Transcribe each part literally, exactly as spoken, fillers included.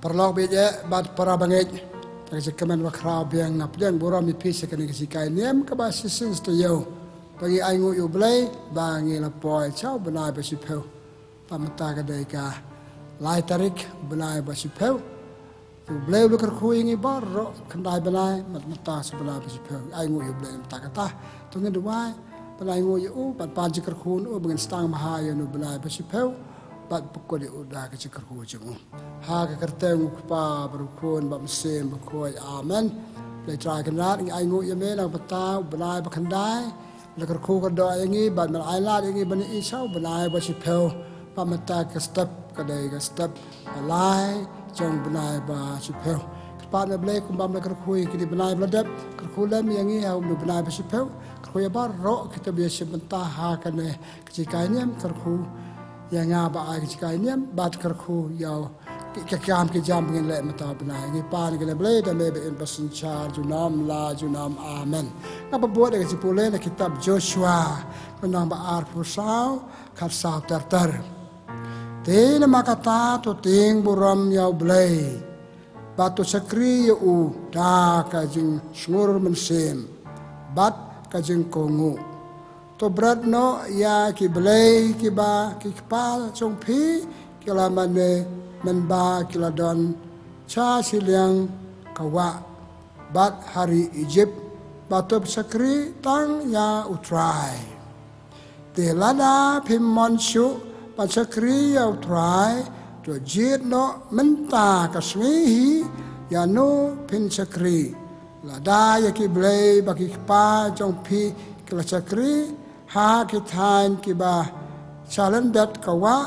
Paralok baieit bad para bangeit, ka jingkmen bakhraw biang nga pdiang burom ïa phi sha kane ka jinghikai niam kaba shisien shi taïew ba ngi ainguh ïa U Blei ba ngi la poi sha u bnai ba shiphew. Bad mynta ka dei ka lai tarik bnai ba shiphew. U Blei u la kyrkhu ïa ngi baroh khyndai bnai, bad mynta sha u bnai ba shiphew. Ainguh ïa U Blei mynta kata. To ngin duwai ban ainguh ïa u, bad pan jingkyrkhu u ba ngin sdang bha ïa u bnai ba shiphew, bad pynkut ïa u da ka jingkyrkhu jong u. Ha ka kyrteng u Kpa bad u Khun bad u Mynsiem Bakhuid. Amen. Blei Trai Kynrad, ngi ainguh ïa me na ka bynta u bnai ba khyndai. Me la kyrkhu kyrdoh ïa ngi bad me la ai lad ïa ngi ban ïa i sha u bnai ba shiphew. Bad mynta ka step ka dei ka step ba lai jong u bnai ba shiphew. Kyrpad me Blei kumba me la kyrkhu ïa kine ki bnai ba la dep, kyrkhu lem ïa ngi ha u bnai ba shiphew. Kyrkhu ïa baroh kita ba ïashim bynta ha kane ka jinghikai niam, kyrkhu ïa nga ba ai ka jinghikai niam bad kyrkhu ïa ki, ki kam ki jam ba ngin leh mynta u bnai. Ngi pan ïa kane Blei da me ba im ba synshar junom la junom. Amen. Nga pynbud ïa ka jingpule na kitab Joshua, lynnong ba arphew saw, khatsaw ter ter. Te namar kata to tieng burom ïa U Blei, bad to shakri ïa u da ka jingsngur mynsiem bad ka jingkohnguh. To bret noh ïa ki blei kiba ki kpa jong phi ki la mane mynba ki la don sha shiliang ka wah bad ha ri Ijipt, bad to shakri tang ïa U Trai. Te lada phim mon shuh ban shakri ïa U Trai, to jied noh mynta ka sngi hi ïano phin shakri, lada ïa ki blei ba ki kpa jong phi ki la shakri ha ki thaiñ kiba sha lyndet ka wah,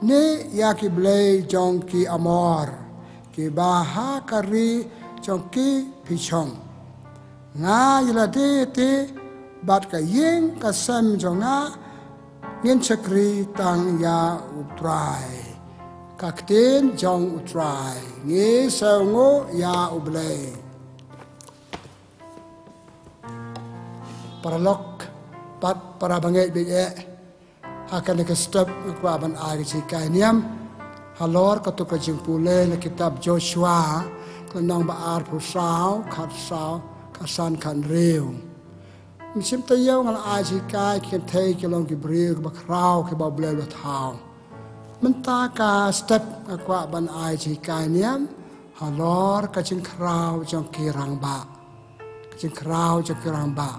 ne ïa ki blei jong ki Amor kiba ha ka ri jong ki phi shong. Nga ïa lade te bad ka ïing ka sem jong nga ngin shakri tang ïa U Trai. Ka ktien jong U Trai. Ngi sngewnguh ïa U Blei. Paralok bad para bangeit baieit, ha kane ka step nga kwah ban ai ka jinghikai niam halor kato ka jingpule na kitab Joshua, ka lynnong ba arphew saw, khatsaw, khatsan, khathynriew. Mynsiem taïew nga la ai jinghikai ki kynthei ki long ki briew kiba khraw kiba U Blei u la thaw. Mynta ka step nga kwah ban ai jinghikai niam halor ka jingkhraw jong ki rangbah. Ka jingkhraw jong ki rangbah.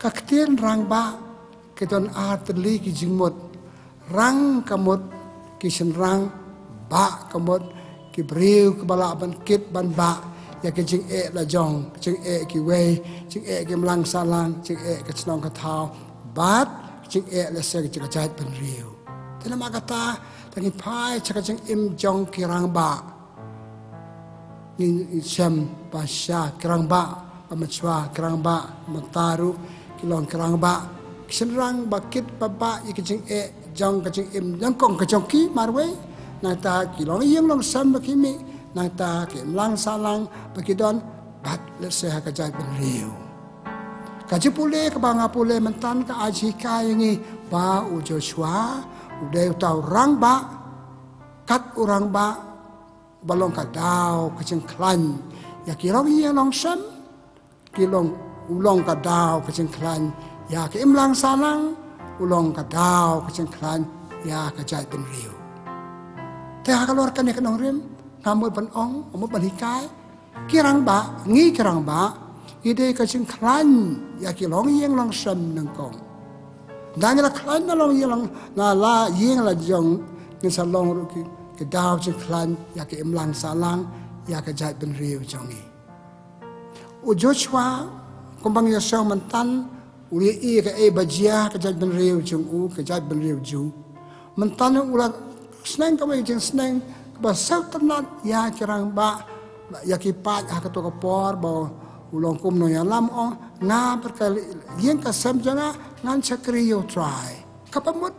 Ka ktien rangbah ki don ar tylli ki jingmut. Rang ka mut ki shynrang, bah ka mut ki briew kiba lah ban kit ban bah ïa ki jingeh la jong, ki jingeh kiwei, jingeh ki imlang sahlang, jingeh ka shnong ka thaw, bad ki jingeh lehse ka jait bynriew. Te namar kata, tang ngi phai sha ka jingim jong ki rangbah. Ngi, ngi shem ba sha ki rangbah ba mynshuwa, ki rangbah mynta ruh ki long ki rangbah ki shynrang ba kit ba bah ïa ki jingeh jong ka jingim nyngkong ka jong ki marwei. Nangta ki long ïing long sem ba ki mih, nangta ki imlang sahlang ba ki don, bad lehse ha ka jait bynriew. Ka jingpule kaba nga pule mynta ka ai jinghikai ïa ngi ba u Joshua u dei uta u rangbah, kat u rangbah ba long ka daw ka jingkhlaiñ ïa ki longïing longsem, ki long, u long ka daw ka jingkhlaiñ ïa ka imlang sahlang, u long ka daw ka jingkhlaiñ ïa ka jait bynriew. Te ha ka lor kane ka nongrim, nga mut ban ong, nga mut ban hikai, ki rangbah, ngi ki rangbah, ngi dei ka jingkhlaiñ ïa ki longïing longsem nyngkong. Tang ngi la khlaiñ na longïing long, na la ïing la jong, ngin sa long ruh ki, ki daw jingkhlaiñ ïa ki imlang sahlang, ïa ka jait bynriew jong ngi. U Joshua, kumba ngi ïohsngew mynta, u la ïohi ïa kaei ba jia ha ka jait bynriew jong u, ka jait bynriew Jiw. Mynta u la sneng kawei ka jingsneng kaba sngewtynnat ïa ki rangbah, ïa ki paid ha kato ka por ba u long kum u nongïalam, u ong, nga bad ka ïing ka sem jong nga ngan shakri ïa U Trai. Kaba mut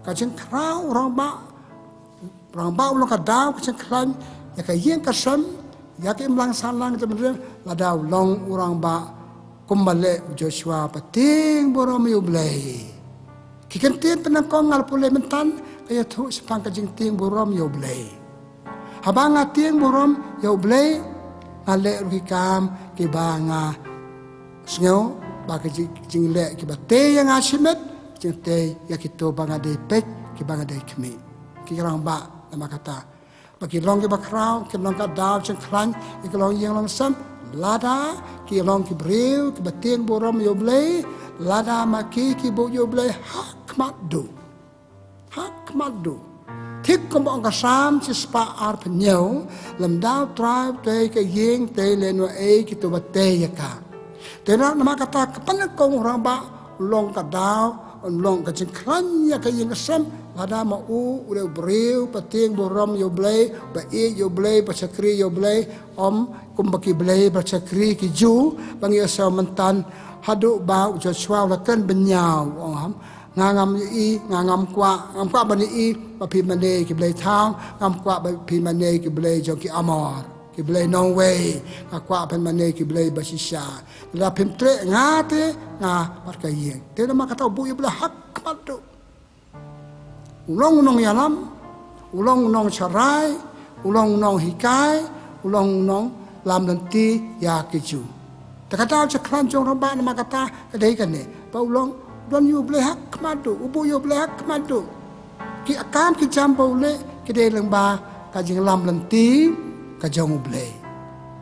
ka jingkhraw u rangbah, rangbah u long ka daw ka jingkhlaiñ ïa ka ïing ka sem, ïa ka imlang sahlang, ka jait bynriew, lada u long u rangbah kumba leh u Joshua ba tieng burom ïa U Blei. Ki kyntien ba nyngkong nga la pule mynta, Ka ïathuh shaphang ka jingtieng burom ïa U Blei. Haba nga tieng burom ïa U Blei, nga leh ruh ki kam kiba nga sngew ba ki jing, jingleh kiba tei ïa nga shimet, jingtei ïa kito ba nga dei peit, kiba nga dei khmih. Ki rangbah namar kata, ba ki long kiba khraw, ki long ka daw jingkhlaiñ ïa ki longïing longsem. Lada ki long ki briew kiba tieng burom ïa U Blei, lada ma ki ki buh ïa U Blei ha khmat duh. Ha khmat duh. Thik kumba ong ka Salm shispah arphew hynñiew, lymda U Trai u tei ka ïing, tei lehnohei kito ba tei ïa ka. Te namar kata, ka pynlong u rangbah u long ka daw, u long ka jingkhlaiñ ïa ka ïing ka sem. Lada ma u u dei u briew ba tieng burom ïa U Blei, ba ïeit ïa U Blei, ba shakri ïa U Blei, ym kumba ki blei ba shakri ki Jiw ba ngi ïohsngew mynta, haduh ba u Joshua u la kren bynñiaw, u ong, nga ngam ïohi, nga ngam kwah, ngam kwah ban ïohi ba phi mane ki blei thaw, ngam kwah ba phi mane ki blei jong ki Amor, ki blei nongwei, nga kwah phin mane ki blei ba shisha. Lada phim treh nga te, nga bad ka ïing. Te namar kata u buh ïa U Blei ha khmat duh. U long u nongïalam, u long u nongsharai, u long u nonghikai, u long u nonglam lynti ïa ki Jiw. Te ka daw jingkhlaiñ jong u rangbah namar kata ka dei kane, ba u long, don ïa U Blei ha khmat duh, u buh ïa U Blei ha khmat duh. Ki kam ki jam ba u leh ki dei lyngba ka jinglam lynti ka jong U Blei.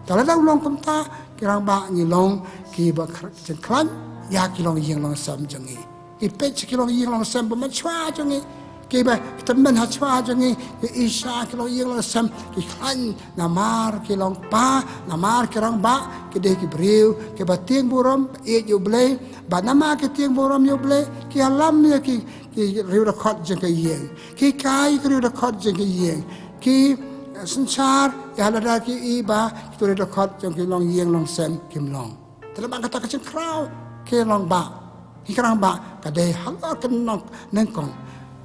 Te lada u long kumta, ki rangbah ngi long kiba kh-, jingkhlaiñ ïa ki longïing longsem jong ngi. Ngi peit sha ki longïing longsem ba mynshuwa jong ngi, kiba tymmen ha shuwa jong ngi, ngi ïohi sha ki longïing longsem ki khlaiñ namar ki longpa, namar ki rangbah ki dei ki briew kiba tieng burom, ba ïeit ïa U Blei, bad namar ki tieng burom ïa U Blei, ki ïalam ïa ki, ki riew dkhot jong ka ïing, ki hikai ïa ki riew dkhot jong ka ïing, ki, eh, synshar ïa lada ki ïohi ba ki riew dkhot jong ki longïing longsem kim long. Te namar kata ka jingkhraw ki rangbah, ki rangbah ka dei halor ka nong, nyngkong,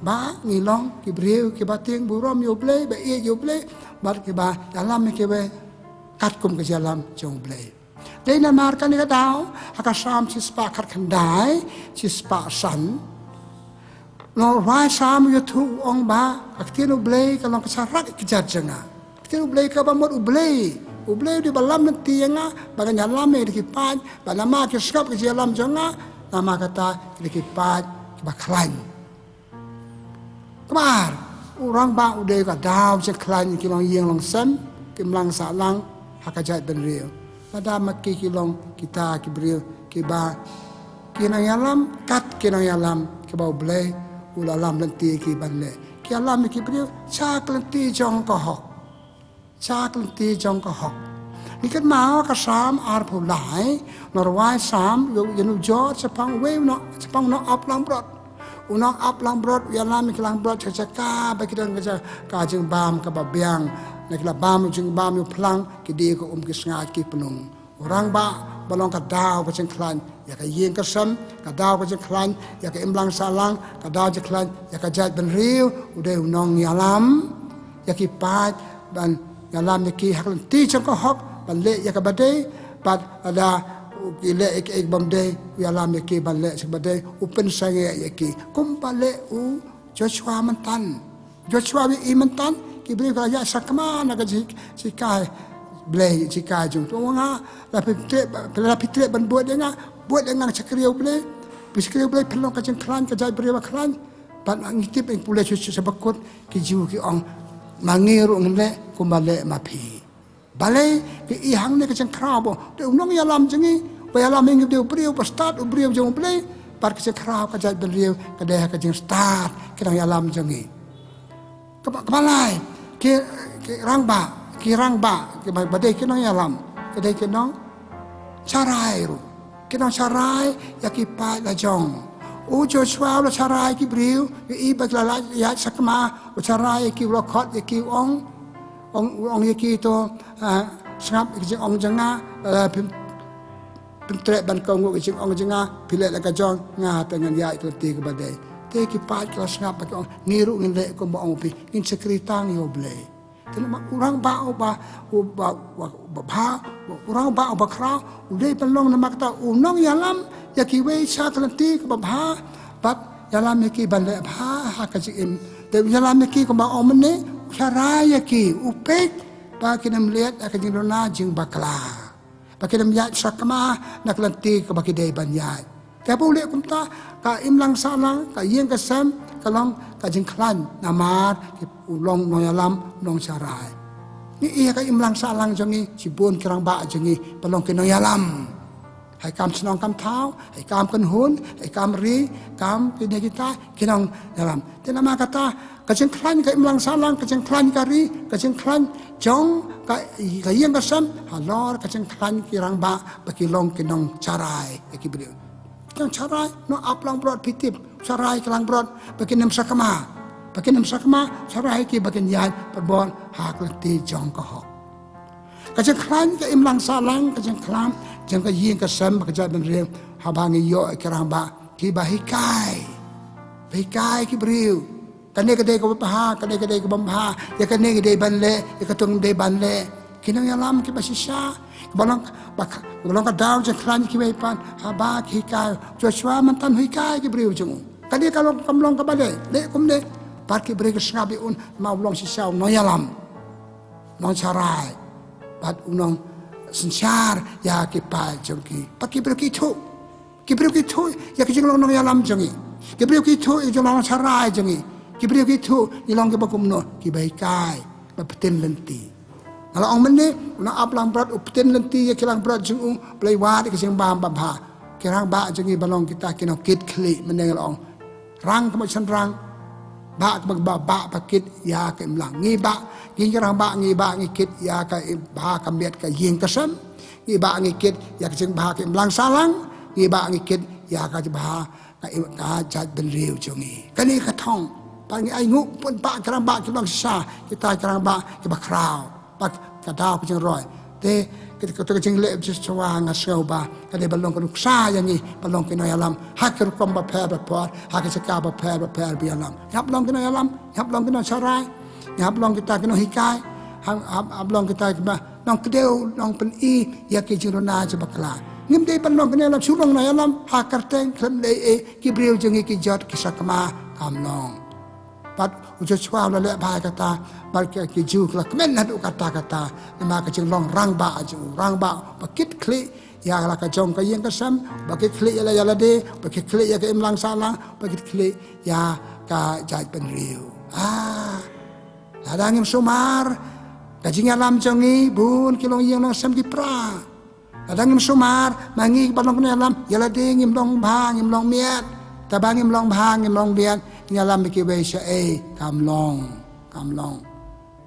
ba ngi long ki briew kiba tieng burom ïa U Blei, ba ïeit ïa U Blei, bad kiba ïalam ïa kiwei katkum ka jingïalam jong U Blei. Dei namar kane ka daw, ha ka Salm shispah khatkhyndai, shispah san, u nongrwai Salm u ïathuh, u ong ba ka ktien U Blei ka long ka sharak ïa ka kjat jong nga. Ka ktien U Blei kaba mut U Blei, U Blei u dei ba lam lynti ïa nga, ba ngan ïalam ïa ki paid, ba namar ki sngap ka jingïalam jong nga, namar kata ki dei ki paid kiba khlaiñ. Kaba ar, u rangbah u dei ka daw jingkhlaiñ ïa ki longïing longsem, ki imlang sahlang ha ka jaitbynriew. Lada ma ki ki long kita ki briew kiba ki nongïalam, kat ki nongïalam kiba U Blei u la lam lynti ïa ki ban leh. Ki ïalam ïa ki briew sha ka lynti jong ka hok. Sha ka lynti jong ka hok. Ngi kynmaw ka Salm arphew lai, u nongrwai Salm u ïanujor shaphang uwei u nong, shaphang u nongap langbrot. U nongap langbrot u ïalam ïa ki langbrot sha ka jaka ba ki don ka jaka jingbam kaba biang. Lada ki la bam jingbam ïa u phlang, ki die, ka um, ki sngaid, ki pnung. U rangbah ba long ka daw ka jingkhlaiñ ïa ka ïing ka sem, ka daw ka jingkhlaiñ ïa ka imlang sahlang, ka daw jingkhlaiñ ïa ka jaitbynriew, u dei u nongïalam ïa ki paid, ban ïalam ïa ki ha ka lynti jong ka hok, ban leh ïa kaba dei, bad lada ki leh ïa kiei bym dei, u ïalam ïa ki ban leh ïa kaba dei, u pynsangeh ïa ki. Kumba leh u Joshua mynta. Joshua u ïohi mynta ki briew ki la ïaid sakma na ka jing, jinghikai Blei, jinghikai jong u. Te u ong, nga, lada phi treh, lada phi treh ban bud ïa nga, bud ïa nga, shakri ïa U Blei. Phi shakri ïa U Blei, phin long ka jingkhlaiñ, ka jaitbynriew ba khlaiñ. Bad ngi tip, ngi pule sha, sha, sha bakut, ki Jiw ki ong, ma ngi ruh ngin leh kumba leh ma phi. Balei? Ki ïohi hangne ka jingkhraw ba u dei u nongïalam jong ngi, ba ïalam ïa ngi, u dei u briew ba stad, u briew jong U Blei, bad ka jingkhraw ka jaitbynriew ka dei ha ka jingstad ki nongïalam jong ngi. Kaba, kaba lai, ki, ki rangbah, ki rangbah, kiba, ba dei ki nongïalam, ki dei ki nongsharai ruh. Ki nongsharai ïa ki paid la jong. U Joshua u la sharai ki briew, u ïohi ba ki la ïaid sakma, u sharai ïa ki, u la khot ïa ki, u ong, ong, u ong ïa ki to, ah, sngap ïa ka jingong jong nga, ah, phin, phin treh ban kohnguh ïa ka jingong jong nga, phi leh la ka jong nga, te ngan ïaid ka lynti kaba dei. Te ki paid ki la sngap bad ki ong, ngi ruh ngin leh kumba ong phi, ngin shakri tang ïa U Blei. Te namar u rangbah uba, uba, uba, uba bha, u rangbah uba khraw, u dei ban long namar kata u nongïalam ïa kiwei sha ka lynti kaba bha, bad ïalam ïa ki ban leh bha ka jingim. Te u ïalam ïa ki kumba ong mynne, u sharai ïa ki, u peit ba kin ym leit ha ka jingduna jingbakla, ba kin ym ïaid sakma na ka lynti kaba ki dei ban ïaid. Te haba u leh kumta, ka imlang sahlang, ka ïing ka sem ka long ka jingkhlaiñ namar u long nongïalam, nongsharai. Ngi ïohi ha ka imlang sahlang jong ngi, shibun ki rangbah jong ngi ba long ki nongïalam. Ha ki kam shnong kam thaw, ha ki kam kynhun, ha ki kam ri, kam kine kita, ki nongïalam. Te namar kata, ka jingkhlaiñ ka imlang sahlang, ka jingkhlaiñ ka ri, ka jingkhlaiñ jong ka, ka ïing ka sem, halor ka jingkhlaiñ ki rangbah ba ki long ki nongsharai ïa ki briew. Ki nongsharai, nongap langbrot, phi tip, sharai ki langbrot ba kin ym sakma, ba kin ym sakma, sharai ki ba kin ïaid bad bor ha ka lynti jong ka hok. Ka jingkhlaiñ ka imlang sahlang, ka jingkhlaiñ jong ka ïing ka sem, ka jaitbynriew, haba ngi ïoh ki rangbah kiba hikai, ba hikai ki briew. Kane ka dei kaba bha, kane ka dei kaba bha, ïa kane ka dei ban leh, ïa katu ka dei ban leh. Ki nongïalam kiba shisha, kiba long, ba, kiba long ka daw jingkhlaiñ kiwei pat, haba ki hikai. Joshua mynta u hikai ki briew jong u. Kane ka long, kam long kaba leh, leh kumne. Bad ki briew ki sngap ïa u namar u long shisha u nongïalam, nongsharai, bad u nongsynshar ïa ki paid jong ki. Bad ki briew ki ithuh, ki briew ki ithuh ïa ka jinglong nongïalam jong ngi. Ki briew ki ithuh ïa ka jinglong sharai jong ngi. Ki briew ki ithuh ngi long kiba kumno, kiba hikai, ba pyntin lynti. Nga la ong mynne, u nongap langbrot u pyntin lynti ïa ki langbrot jong u, u la wad ïa ka jingbam babha. Ki rangbah jong ngi ba long kita ki nongkit khlieh, mynne nga la ong, rang ka mut shynrang, bah ka mut bah, bah ba kit ïa ka imlang. Ngi bah, ngi ki rangbah ngi bah ngi kit ïa ka im-, bha ka miat ka ïing ka sem. Ngi bah ngi kit ïa ka jingbha ka imlang sahlang. Ngi bah ngi kit ïa ka jingbha ka im-, ka jaitbynriew jong ngi. Kane ka thong. Bad ngi ainguh pynbha ki rangbah kiba long shisha, kita ki rangbah kiba khraw. Bad ka daw ka jingroi. Te, ka, ka, ka jingleh Joshua nga sngew ba ka dei ban long ka nuksa ïa ngi ban long ki nongïalam ha ki rukom bapher bapher, ha ki jaka bapher bapher ba ïalam. Ngi hap long ki nongïalam, ngi hap long ki nongsharai, ngi hap long kita ki nonghikai, hap, hap, hap long kita kiba nongkdew, nongpyni ïa ki jingduna jingbakla. Ngim dei ban long ki nongïalam shu long nongïalam ha kyrteng, khlem dei ei, ki briew jong ngi ki jot ki sakma, kam long. Bad u Joshua u la leh bha ïa kata, bad ki, ki Jiw ki la kmen haduh katta katta, namar ka jinglong rangbah jong u, rangbah ba kit khlieh ïa la ka jong ka ïing ka sem, ba kit khlieh ïa la ïa lade, ba kit khlieh ïa ka imlang sahlang, ba kit khlieh ïa ka jaitbynriew. Ah, lada ngim sumar, ka jingïalam jong ngi, bun ki longïing longsem ki pra. Lada ngim sumar, ma ngi ba long ki nongïalam, ïa lade ngim long bha, ngim long miat. Te ba ngim long bha, ngim long miat, ngi ïalam ïa kiwei shaei, kam long, kam long.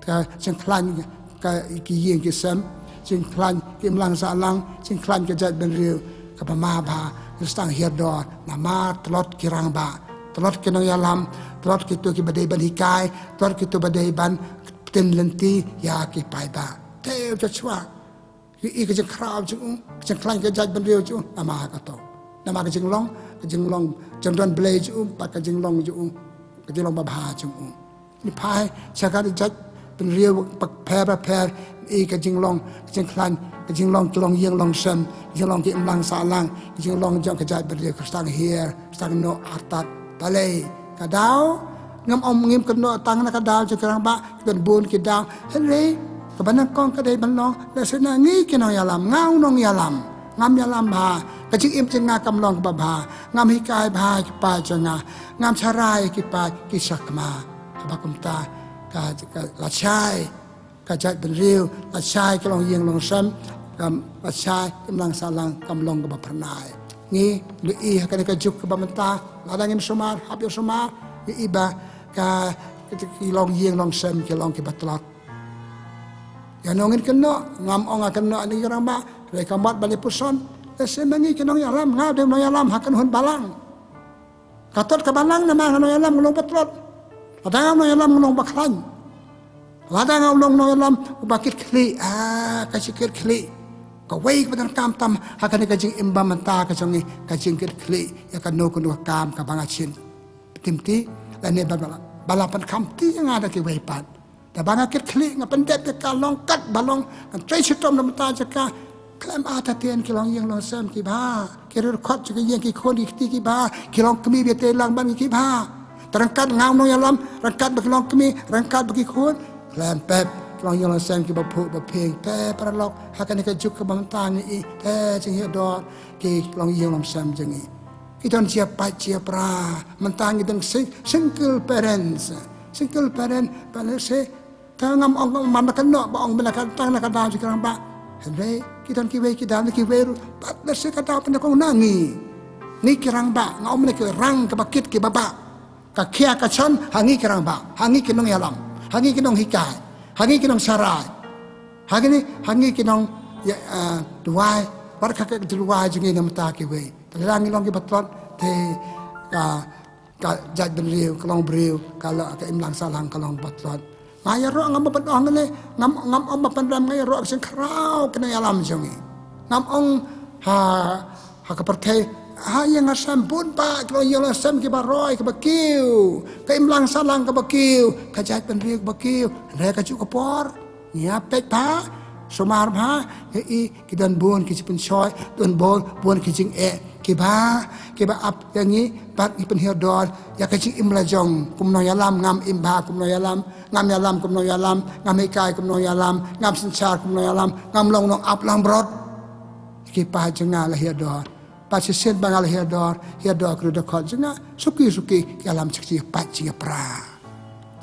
Ka jingkhlaiñ ka ki ïing ki sem, jingkhlaiñ ki imlang sahlang, jingkhlaiñ ka jaitbynriew, kaba ma bha, ngi sdang hiar dor, namar tlot ki rangbah, tlot ki nongïalam, tlot kito kiba dei ban hikai, tlot kito ba dei ban pyntin lynti ïa ki paidbah. Te u Joshua, ïohi ka jingkhraw jong u, ka jingkhlaiñ ka jaitbynriew jong u, namar kato. Namar ka jinglong, ka jinglong jingdon Blei jong u, bad ka jinglong jong u, ka jinglong babha jong u. Ngi phai sha ka jaitbynriew bapher bapher, ïohi ka jinglong, ka jingkhlaiñ, ka jinglong ki longïing longsem, ka jinglong ki imlang sahlang, ka jinglong jong ka jaitbynriew, ka sdang hiar, sdang noh artat. Balei? Ka daw, ngam ong ngim kynnoh tang na ka daw jong ki rangbah, ki don bun ki daw. Hynrei kaba nyngkong ka dei ban long, lehse na ngi ki nongïalam, nga u nongïalam, ngam ïalam bha, ka jingim jong nga kam long kaba bha, ngam hikai bha ki paid jong nga, ngam sharai ki paid ki sakma. Haba kumta ka, ka lashai ka jaitbynriew, lashai ki longïing longsem, kam lashai imlang sahlang, kam long kaba phyrnai. Ngi ïohi ha kane ka juk kaba mynta, lada ngim sumar, hap ïa sumar, ïohi ba ka, ka, ki longïing longsem ki long kiba tlot. Ïa nongin kynnoh, ngam ong nga kynnoh ïa ngi ki rangbah, hynrei ka mut ban ïa puson. Lehse ma ngi ki nongïalam, nga dei nongïalam ha kynhun balang. Ka tlot ka balang namar nga nongïalam, nga long ba tlot. Lada nga nongïalam, nga long ba khlaiñ. Lada nga long nongïalam uba kit khlieh, ah, ka jingkit khlieh. Kawei kaba donkam tam ha kane ka jingim ba mynta ka jong ngi, ka jingkit khlieh ïa kano kano ka kam kaba nga shim. Timti, lane ba, ba, ba la pynkham ti ïa nga da kiwei pat. Te ba nga kit khlieh, nga pyndep ïa ka long kat ba long, ngan trei shitom na bynta jong ka. Khlem artatien ki longïing longsem kiba, ki riewkhot jong ki ïing ki khun ki kti kiba, ki longkmie ba ïatei lang bad ngi kiba. Ryngkat nga u nongïalam, ryngkat bad ki longkmie, ryngkat bad ki khun, khlem pep ki longïing longsem kiba phuh ba phieng. Te paralok, ha kane ka juk kaba mynta ngi ïohi, te jinghirdor ki longïing longsem jong ngi, ki don jia pait jia pra. Mynta ngi don sing-, single parents, single parent, parents, te ngam ong man la ka noh ba ong ba la ka tang la ka daw jong ki rangbah. Hynrei ki don kiwei ki daw na kiwei ruh, bad la shisha ka daw pynda kong na ngi, ngi ki rangbah, nga ong na ki rang kaba kit kiba bah, ka khia ka chon ha ngi ki rangbah, ha ngi ki nongïalam, ha ngi ki nonghikai, ha ngi ki nongsharai, ha ngi, ha ngi ki nong, ïa, ah, duwai, bad ka, ka duwai jong ngi na bynta kiwei. Te lada ngi long kiba tlot, te ka, ka jaitbynriew, ka longbriew, ka la, ka imlang sahlang ka long ba tlot. Nga ïaroh, ngam ban ong lei, ngam, ngam ong ba pynrem, nga ïaroh ka jingkhraw ki nongïalam jong ngi. Ngam ong ha, ha ka pyrthei, ha ïing ha sem bun bah ki longïing longsem kiba roi kiba kiew, ka imlang sahlang kaba kiew, ka jaitbynriew kaba kiew. Hynrei kajuh ka por, ngi ïa peit bha, sumar bha, ngi ïohi ki don bun ki jingpynshoi, don bun, bun ki jingeh kiba, kiba ap ïa ngi bad ngi pynhirdor ïa ka jingim la jong. Kum nongïalam ngam im bha kum nongïalam, ngam ïalam kum nongïalam, ngam hikai kum nongïalam, ngam synshar kum nongïalam, ngam long nongap langbrot. Ki paid jong nga la hirdor, paid shisien ba nga la hirdor, hirdor ki riewdkhot jong nga, suki suki ki ïalam sha ka jingïapait jingïapra,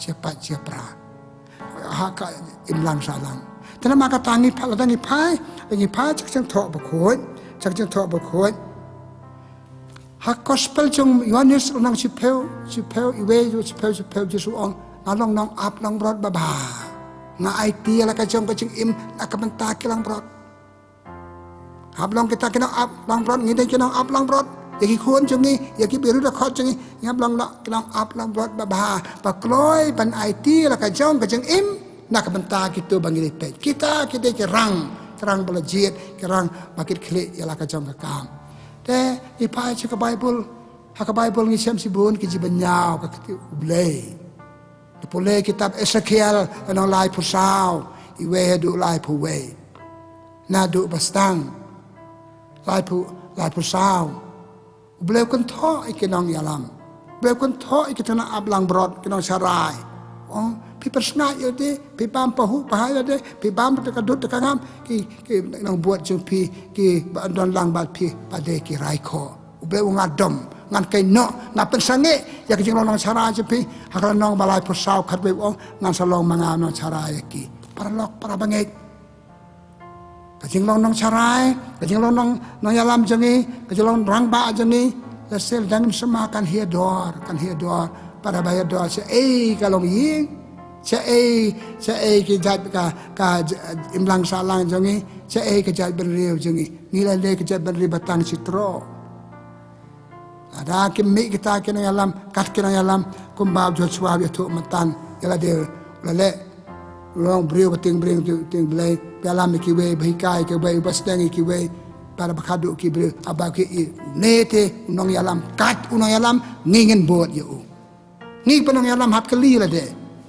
jingïapait jingïapra ha ka imlang sahlang. Te namar kata ngi phai, lada ngi phai, lada ngi phai sha ka Jingthoh Bakhuid, sha ka Jingthoh Bakhuid, ha Gospel jong u Ïoannis lynnong shiphew, shiphew, iwei, shiphew, shiphew, Jisu u ong, nga long nongap langbrot babha. Nga aiti ïa la ka jong ka jingim na ka bynta ki langbrot. Hap long kita ki nongap langbrot, ngi dei ki nongap langbrot ïa ki khun jong ngi, ïa ki riewdkhot jong ngi. Ngi hap long ki nongap langbrot babha, ba kloi ban aiti la ka jong ka jingim na ka bynta kito ba ngi dei peit. Kita ki dei ki rang, ki rang ba la jied, ki rang ba kit khlieh ïa la ka jong ka kam. Te ngi phai sha ka Baibl, ha ka Baibl ngi shem shibun ki jingbynñiaw ka ktien U Blei. Te pule kitab Esekiel lynnong laiphew saw, iwei haduh laiphew wei. Naduh ba sdang, laiphew, laiphew saw, U Blei u kynthoh ïa ki nongïalam, U Blei u kynthoh ïa ki nongap langbrot, ki nongsharai. Ong, phi pynsngaid ïa lade, phi bam pahuh paha ïa lade, phi bam da ka dud da ka ngam, ki, ki nongbud jong phi kiba don lang bad phi pat dei ki raikhoh. U Blei u ong, nga dom, ngan kynnoh, nga pynsangeh ïa ka jinglong nongsharai jong phi. Ha ka lynnong ba laiphew saw khatwei u ong, ngan sa long ma nga u nongsharai ïa ki. Paralok parabangeit, ka jinglong nongsharai, ka jinglong nong, nongïalam jong ngi, ka jinglong rangbah jong ngi, lehse lada ngim sumar kan hirdor, kan hirdor, para ba hirdor shaei ka longïing, shaei, shaei ki jait ka, ka j-, imlang sahlang jong ngi, shaei ka jaitbynriew jong ngi. Ngi la dei ka jaitbynriew ba tang shi troh. Lada kim mih kita ki nongïalam kat ki nongïalam, kumba u Joshua u ïathuh mynta, ïa lade u la leh, u long briew ba tieng briew, tieng, tieng Blei, ba ïalam ïa kiwei, ba hikai ïa kiwei, ba sdang ïa kiwei, ba, ba khadduh ki briew, haba ki ïohi une te u nongïalam, kat u nongïalam, ngi ngin bud ïa u. Ngi ba nongïalam hap kylli lade.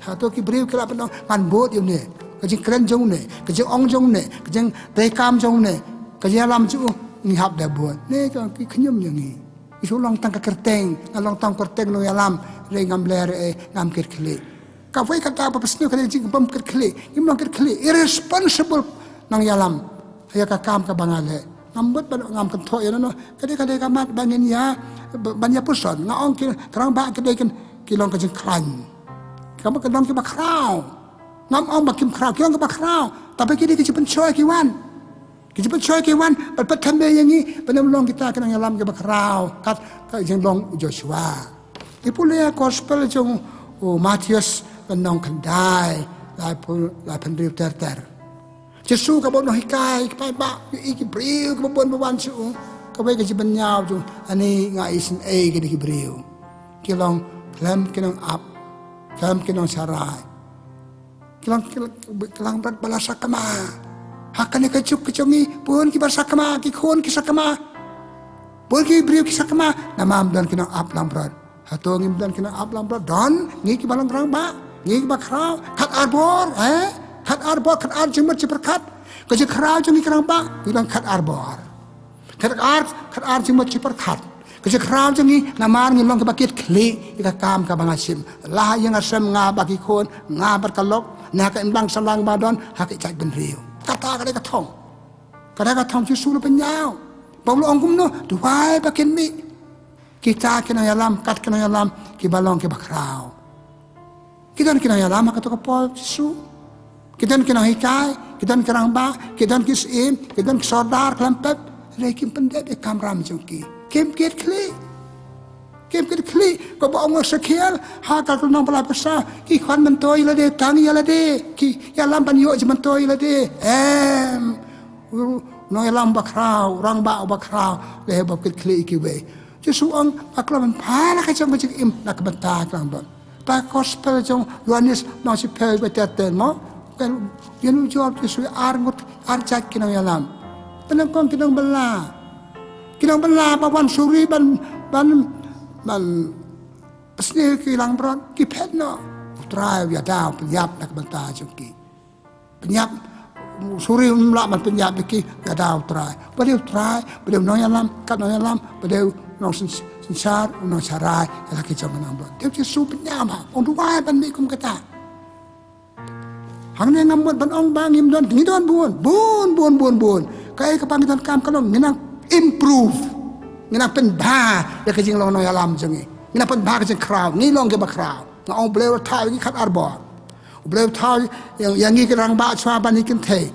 Hato ki briew ki lah ban ong, ngan bud ïa une, ka jingkren jong une, ka jingong jong une, ka jingtreikam jong une, ka jingïalam jong u, ngi hap da bud? Ne ka, ki khñium ïa ngi. Ngi shu long tang ka kyrteng, nga long tang kyrteng nongïalam, hynrei ngam leh ei, ngam kit khlieh. Kawei kata ba pynsngew ka dei ka jingbym kit khlieh, ngim long kit khlieh, irresponsible nongïalam ïa ka kam kaba nga leh. Ngam mut ba ngam kynthoh ïa no no, ka dei, ka dei ka mat ba ngin ïa, ba, ban ïa puson. Nga ong ki, ki rangbah ki dei ki, ki long ka jingkhlaiñ. Ka mut ki long kiba khraw. Ngam ong ba kim khraw, ki long kiba khraw. Tapi ki dei ki jingpynshoi ki wan. Ki jingpynshoi ki wan, bad pat thymmai ïa ngi, ban ym long kita ki nongïalam kiba khraw, kat ka jinglong u Joshua. Ngi pule ïa ka Gospel jong u Mathaios lynnong khyndai, laiphew, laiphew hynriew ter ter. Jisu kaba u nonghikai, ki paidbah, ki, ki briew kiba bun ba wan sha u. Kawei ka jingbynñiaw jong u, ani nga isynei kine ki briew. Ki long khlem ki nongap, khlem ki nongsharai. Ki long, ki long, ki long bad ba la sakma. Ha kane ka juk ka jong ngi, bun kiba sakma, ki khun ki sakma. Bun ki briew ki sakma, namar ym don ki nongap langbrot. Hato ngim don ki nongap langbrot? Don, ngi kiba long rangbah, ngi kiba khraw, khat ar bor, eh? Khat ar bor, khat ar jingmut jingpyrkhat. Ka jingkhraw jong ngi ki rangbah, ngi long khat ar bor. Khat ar, khat ar jingmut jingpyrkhat. Ka jingkhraw jong ngi namar ngi long kiba kit khlieh ïa ka kam kaba nga shim. La ha ïing ha sem nga bad ki khun, nga bad ka lok, na ka imlang sahlang ba don, ha ka jaitbynriew. Kata ka dei ka thong. Ka dei ka thong Jisu u la pynïaw. Ba u la ong kumno, duwai ba kin mih. Kita ki nongïalam, kat ki nongïalam, kiba long kiba khraw. Ki don ki nongïalam ha kato ka por Jisu. Ki don ki nonghikai, ki don ki rangbah, ki don ki syiem, ki don ki sordar khlem pep. Hynrei kim pyndep ïa ka kamram jong ki. Kim kit khlieh. Kim kit khlieh, kumba ong u Esekiel ha ka lynnong ba la pyrshah, ki khwan myntoi ïa lade, tang ïa lade. Ki ïalam ban ïoh jingmyntoi ïa lade. Em. U nongïalam ba khraw, u rangbah ba khraw, leh ba kit khlieh ïa kiwei. Jisu ong, ba khlem pha la ka jong ka jingim na ka bynta ka lang don. Ba gospel jong Ïoannis nong shiphew ba ter ter mo. Kan ïa u jop Jisu ar ngut ar jait ki nongïalam. Pynang kong ki nongbylla. Ki nongbylla ba wan suri ban ban ban sniew ki langbrot ki phet noh. U Trai u ïada u pynïap na ka bynta jong ki. Pynïap, suri um lah ban pynïap ïa ki, ïada u Trai. Ba dei u Trai, ba dei u nongïalam, kat nongïalam, ba dei u nongsyn-, synshar, u nongsharai ïa la ki jong ka nongbun. Te u Jisu pynïap ha, ong duwai ban mih kum kata. Hangne ngam mut ban ong ba ngim don, ngi don bun, bun, bun, bun, bun. Kaei kaba ngi donkam ka long ngi nang improve. Ngi nang pynbha ïa ka jinglong nongïalam jong ngi. Ngi nang pynbha ka jingkhraw, ngi long kiba khraw. Nga ong U Blei u thaw ïa ngi khat ar bor. U Blei u thaw ïa, ïa ngi ki rangbah shuwa ban ïa kynthei.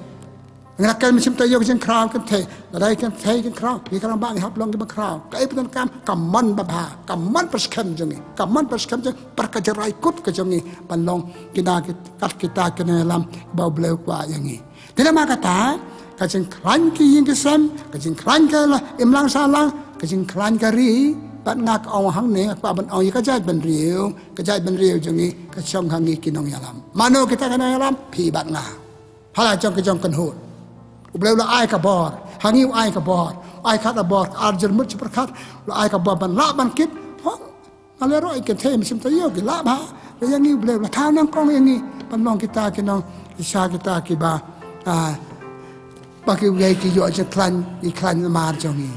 Nga la kren mynsiem taïew ka jingkhraw kynthei. Lada ïa kynthei jingkhraw, ngi ki rangbah ngi hap long kiba khraw. Kaei ba donkam, ka mon babha, ka mon pyrshkem jong ngi, ka mon pyrshkem jong ngi, bad ka jingrai kut ka jong ngi ban long kine ki, kat kita ki nongïalam ba U Blei u kwah ïa ngi. Te namar kata, ka jingkhlaiñ ki ïing ki sem, ka jingkhlaiñ ka la imlang sahlang, ka jingkhlaiñ ka ri, bad nga ka ong hangne, nga kwah ban ong ïa ka jaitbynriew, ka jaitbynriew jong ngi, ka shong ha ngi ki nongïalam. Mano kita ki nongïalam? Phi bad nga. Ha la jong ka jong kynhun. U Blei u la ai ka bor, ha ngi u ai ka bor, u ai kat ka bor, ka ar jyrmut jympyrkhat, u la ai ka bor ban lah ban kit, hooid. Nga leh ruh ïa ki kynthei mynsiem taïew ki lah bha. Ïa ngi U Blei u la thaw nyngkong ïa ngi ban long kita ki nong, ki sha kita kiba, ah, ba kiwei ki ïoh jingkhlaiñ, ki khlaiñ namar jong ngi.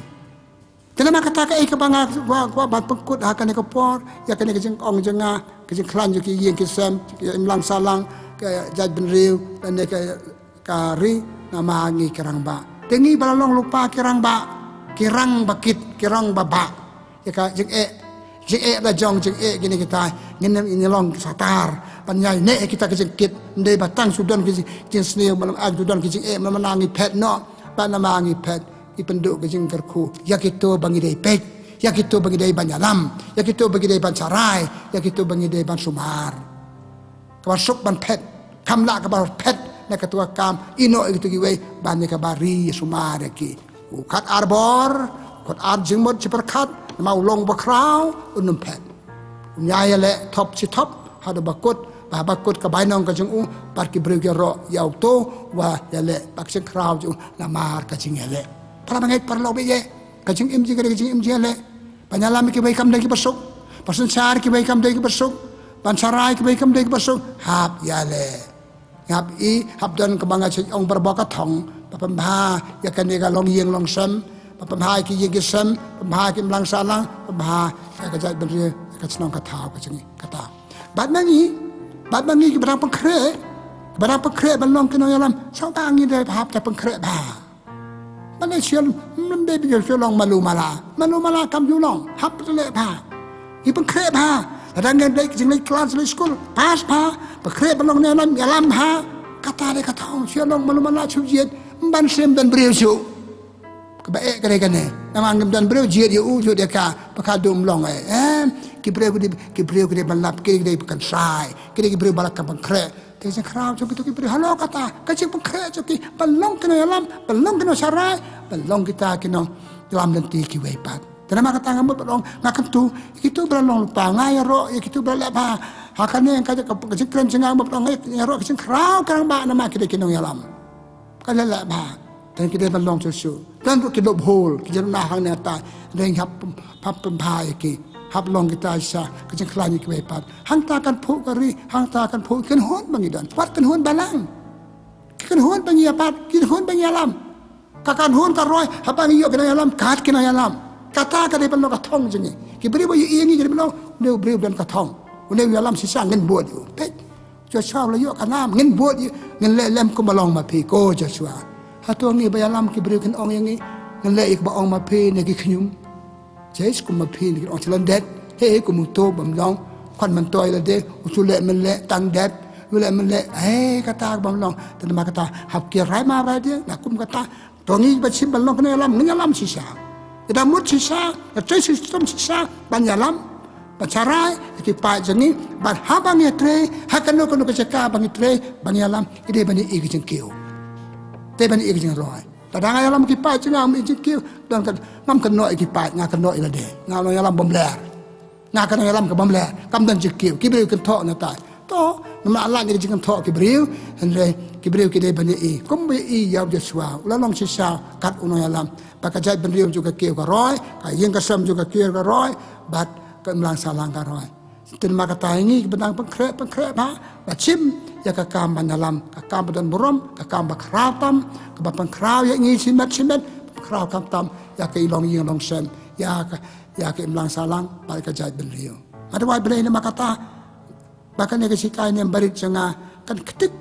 Te namar kata kaei kaba nga kwah, kwah ban pynkut ha kane ka por, ïa kane ka jingong jong nga, ka jingkhlaiñ jong ki ïing ki sem, ki imlang sahlang, ka jaitbynriew, lane ka ka ri namar ngi ki rangbah. Te ngi ba la long lypa ki rangbah, ki rang ba kit, ki rang ba bah. Ïa ka jingeh, jingeh la jong, jingeh kine kita, ngin ym, ngin long satar ban ïaineh ïa kita ki jingkit. Ym dei ba tang shu don ki jing, jingsniew, ba lam ai shu don ki jingeh, ba lam nang ngi phet noh, ba namar ngi phet. Ngi pynduh ka jingkyrkhu ïa kito ba ngi dei peit, ïa kito ba ngi dei ban ïalam, ïa kito ba ngi dei ban sharai, ïa kito ba ngi dei ban sumar. Kaba suk ban phet, kam lah kaba phet na kato ka kam, ïehnoh ïa kito kiwei ban ïa kaba ri ïa sumar ïa ki. U kat ar bor, u kat ar jingmut jingpyrkhat, namar u long ba khraw, un ym phet. Un ïa ïaleh thop shi thop, haduh ba kut, ba haba kut ka bainong ka jong u, bad ki briew ki ïaroh ïa uto uba ïaleh bad ka jingkhraw jong u namar ka jingïaleh. Para bangeit paralok ba ïeit, ka jingim jong ngi ka dei ka jingim jingïaleh. Ban ïalam ïa kiwei kam dei kiba suk. Ban synshar ïa kiwei kam dei kiba suk. Ban sharai ïa kiwei kam dei kiba suk. Hap ïaleh. Hap i, hap don kaba nga shu ong barabor ka thong, ba pynbha ïa kane ka longïing longsem, ba pynbha ïa ki ïing ki sem, pynbha ïa ki imlang sahlang, pynbha ïa ka jaitbynriew, ïa ka shnong ka thaw ka jong ngi kata. Bad ma ngi, bad ma ngi kiba dang pynkhreh, kiba dang pynkhreh ban long ki nongïalam, sngewbha ngi dei hap da pynkhreh bha. Ba leh shuh, ym dei ba shu long malu mala. Malu mala kam ju long, hap da leh bha. Ngi pynkhreh bha. Lada ngi leit jingleit klas, leit skul, pass bha. Pynkhreh ban long nongïalam, ïalam bha. Kata dei ka thong, shu long malu mala shu jied, ym ban shim don briew shuh. Kaba eh ka dei kane. Namar ngim don briew jied ïa u, jied ïa ka, ba ka dum long eh. Em, ki briew ki dei, ki briew ki dei ban lap, ki dei ban kynsai, ki dei ki briew ba la kam pynkhreh. Te jingkhraw jong kito ki briew halor kata, ka jingpynkhreh jong ki, ban long ki nongïalam, ban long ki nongsharai, ban long kita ki nongïalam lynti kiwei pat. Te namar kata nga mut ban ong, nga kyntu ïa kito ba la long lypa, nga ïaroh ïa kito ba la leh bha. Ha kane ka, ka, ka jingkren jong nga mut ban ong, nga ïaroh ka jingkhraw ka rangbah namar ki dei ki nongïalam. Ka la leh bha. Te ki dei ban long shuh shuh. Don ruh ki loophole, ki jingduna hangne hangne. Dei hap, hap pynbha ïa ki. Hap long kita shisha, ka jingkhlaiñ ïa kiwei pat. Hangta kan phuh ka ri, hangta kan phuh kynhun ba ngi don. Wat kynhun balang. Ki kynhun ba ngi ïa bat, ki kynhun ba ngi ïalam. Ka kynhun ka roi, haba ngi ïoh ki nongïalam, kat ki nongïalam. Kata ka dei ban long ka thong jong ngi. Ki briew ba ïohi ïa ngi ki dei ban long, une u briew u don ka thong. Une u ïalam shisha, ngin bud ïa u. Peit. Joshua u la ïoh ka nam, ngin bud ïa u, ngin leh lem kumba long ma phi, ko Joshua. Hato ngi ba ïalam ki briew kin ong ïa ngi, ngin leh ïa kaba ong ma phi ne ki khñium? Jais kum ma phi ne kin ong, sha lyndet. Hei, hei, kum uto bym long. Khwan myntoi lade, u shu leh mynleh, tang dep, u leh mynleh. Hei, kata bym long. Te namar kata, hap ki rai ma rai de, na kum kata. To ngi ba shim ban long ki nongïalam, ngin ïalam shisha. Ngi da mut shisha, ngi trei shitom shisha, ban ïalam, ban sharai ïa ki paid jong ngi, bad haba ngi trei ha kano kano ka jaka ba ngi trei, ba ngi ïalam, ngi dei ban ïohi ka jingkiew. Dei ban ïohi ka jingroi. Lada nga ïalam ki paid jong nga, ym ïohi jingkiew, don ka, ngam kynnoh ïa ki paid, nga kynnoh ïa lade. Nga nongïalam bymler. Nga ka nongïalam ka bymler, kam don jingkiew, ki briew kin thoh na tai. To, ngam lah lait ïa ka jingkynthoh ki briew, hynrei ki briew ki dei ban ïohi. Kumba ïohi ïa u Joshua, u la long shisha kat u nongïalam. Ba ka jaitbynriew jong ka kiew ka roi, ka ïing ka sem jong ka kiew ka roi, bad ka imlang sahlang ka roi. Te namar kata ïa ngi kiba dang pynkhreh, pynkhreh bha, ba shim ïa ka kam ban ïalam, ka kam ba don burom, ka kam ba khraw tam, kaba pynkhraw ïa ngi shimet shimet, pynkhraw khamtam ïa ka i longïing longsem, ïa ka, ïa ka imlang sahlang bad ka jaitbynriew. Nga duwai Blei namar kata ba kane ka shikai niam barit jong nga kan ktik,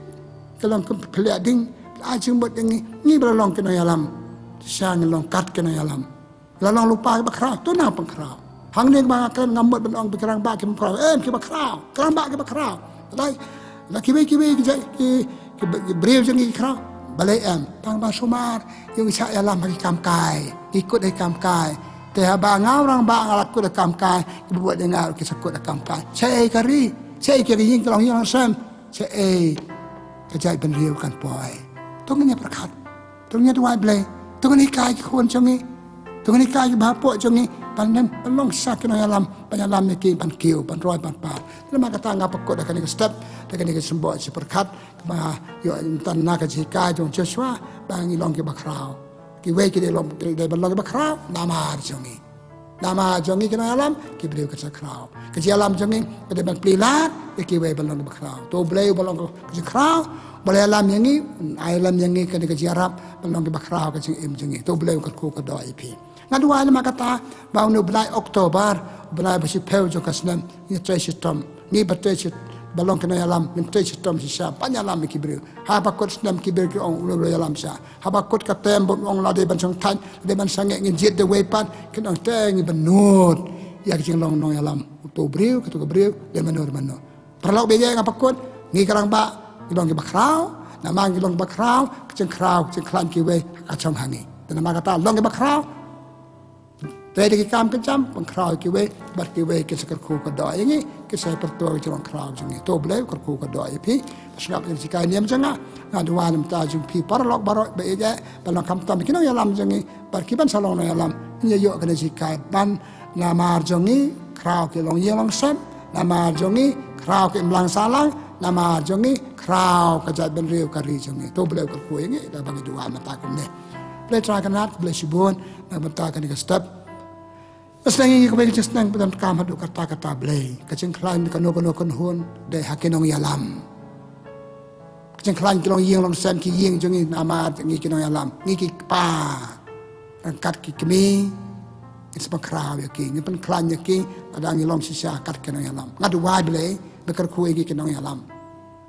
ka long ka pynleh ding, la ai jingmut ïa ngi, ngi ba la long ki nongïalam, shisha ngin long kat ki nongïalam. La long lypa kiba khraw, to nang pynkhraw. Hangne ba nga kren ngam mut ban ong ba ki rangbah kim khraw, em, kiba khraw, ki rangbah kiba khraw. Lada la kiwei kiwei ki jait ki, ki, ki briew jong ngi ki khraw, balei em? Tang ba sumar ïa ngi shah ïalam ha ki kam kai, ngi kut ha ki kam kai. Te haba nga u rangbah nga la kut ha ki kam kai, kiba bud ïa nga ki sa kut ha ki kam kai. Shaei ka ri, shaei ka ri, ïing ka longïing longsem, shaei ka jaitbynriew kan poi. To ngin ïa pyrkhat. To ngin ïa duwai Blei. To ngin hikai ki khun jong ngi. To ngin hikai kiba hapoh jong ngi ban nym, ban long shisha ki nongïalam, ban ïalam ïa ki, ban kiew, ban roi, ban par. Namar kata nga pynkut da kane ka step, da kane ka symboh shi pyrkhat, kaba ïoh mynta na ka jinghikai jong Joshua, ba ngi long kiba khraw. Kiwei ki dei long, dei ban long kiba khraw namar jong ngi. Namar jong ngi ki nongïalam, ki briew kin sa khraw. Ka jingïalam jong ngi ka dei ban plie lad ïa kiwei ban long kiba khraw. To Blei uba long ka jingkhraw, uba la ïalam ïa ngi, un ai lem ïa ngi kane ka jingïarap ban long kiba khraw ka jingim jong ngi. To Blei un kyrkhu kyrdoh ïa phi. Nga duwai namar kata ba une u bnai October, u bnai ba shiphew jong ka snem, ngi trei shitom. Ngi ba trei shit, ba long ki nongïalam, ngin trei shitom shisha ban ïalam ïa ki briew. Haba kut snem ki briew ki ong, une u la ïalam shisha. Haba kut ka tem bym ong la dei ban shongthait, la dei ban sangeh, ngin jied da uwei pat, kin ong te ngi bynnud ïa ka jinglong nongïalam. Uto u briew, kato ka briew, dei mano mano. Paralok ba ïeit, nga pynkut, ngi ki rangbah ngi long kiba khraw, namar ngi long kiba khraw, ka jingkhraw ka jingkhlaiñ kiwei ka shong ha ngi. Te namar kata long kiba khraw, trei da ki kam ki jam, pynkhraw ïa kiwei, bad kiwei kin sa kyrkhu kyrdoh ïa ngi, kin sa pyrto ïa ka jinglong khraw jong ngi. To Blei un kyrkhu kyrdoh ïa phi. Ba sngap ïa ka jinghikai niam jong nga, nga duwai na ka bynta jong phi paralok baroh ba ïeit, ba long khamtam ki nongïalam jong ngi, bad kiban sa long nongïalam, ngin ïa ïoh kane ka jinghikai ban namar jong ngi khraw ki longïing longsem, namar jong ngi khraw ka imlang sahlang, namar jong ngi khraw ka jaitbynriew ka ri jong ngi. To Blei un kyrkhu ïa ngi da ba ngi duwai mynta kumne. Blei Trai Kynrad, Blei shibun na ka bynta kane ka step. Nga sneng ïa ngi kawei ka jingsneng ba donkam haduh katta katta Blei. Ka jingkhlaiñ kano kano kynhun dei ha ki nongïalam. Ka jingkhlaiñ ki longïing longsem ki ïing jong ngi namar ngi ki nongïalam. Ngi ki kpa ryngkat ki kmie, ngin sa pynkhraw ïa ki, ngin pynkhlaiñ ïa ki lada ngi long shisha kat ki nongïalam. Nga duwai Blei ba kyrkhu ïa ngi ki nongïalam.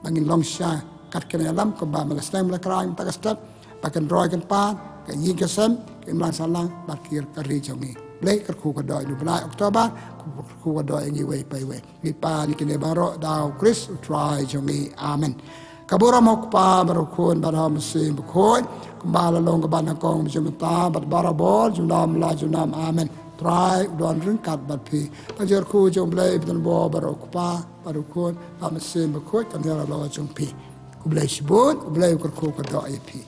Ba ngin long shisha kat ki nongïalam kumba me la sneng me la kren mynta ka step, ba kin roi kin par ka ïing ka sem, ka imlang sahlang bad ka ri jong ngi. Blei kyrkhu kyrdoh ïa u bnai October, kyrkhu kyrdoh ïa ngi iwei pa iwei. Ngi pan ïa kine baroh da u Khrist u Trai jong ngi. Amen. Ka burom u Kpa bad u Khun bad u Mynsiem Bakhuid, kumba la long kaba nyngkong, mynta bad barabor, junom la junom. Amen. Trai u don ryngkat bad phi. Ka jingkyrkhu jong u Blei ba donbor bad u Kpa bad u Khun bad u Mynsiem Bakhuid kan ïa la long jong phi. U Blei shibun, u Blei u kyrkhu kyrdoh ïa phi.